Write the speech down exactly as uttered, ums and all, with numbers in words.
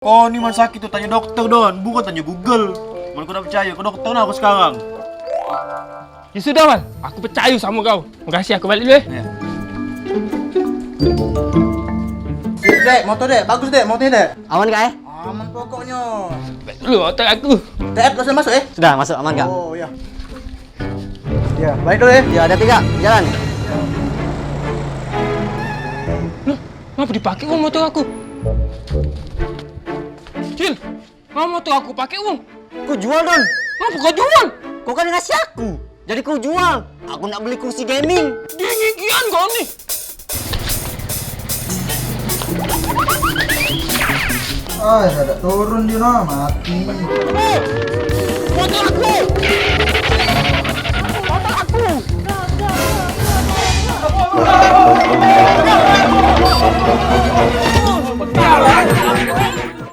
Kau ni man sakit tu tanyo dokter, Don, bukan tanyo Google. Man kau dak percayo, ke dokter nah aku sekarang. Ya sudah, Man. Aku percayo samo kau. Makasih, aku balik dulu, eh. Ya. Sip, Dek. Motor, Dek. Bagus, Dek. Motornya, Dek. Aman kak, eh? Aman pokoknya. Balik dulu motor aku. Dek, kau sudah masuk, eh? Sudah masuk, aman kak. Oh, iya. Ya, balik dulu, eh. Ya, hati-hati kak. Jalan. Loh, ngapa dipakai uang motor aku? Cil, ngapa motor aku pakai uang? Ku jual, Don. Ngapa kau jual? Kau kan ngasih aku. Jadi ku jual. Aku nak beli kursi gaming. Dingin kian kau ni. Ah, dak turun dia nah, mati. Motor aku! Motor aku!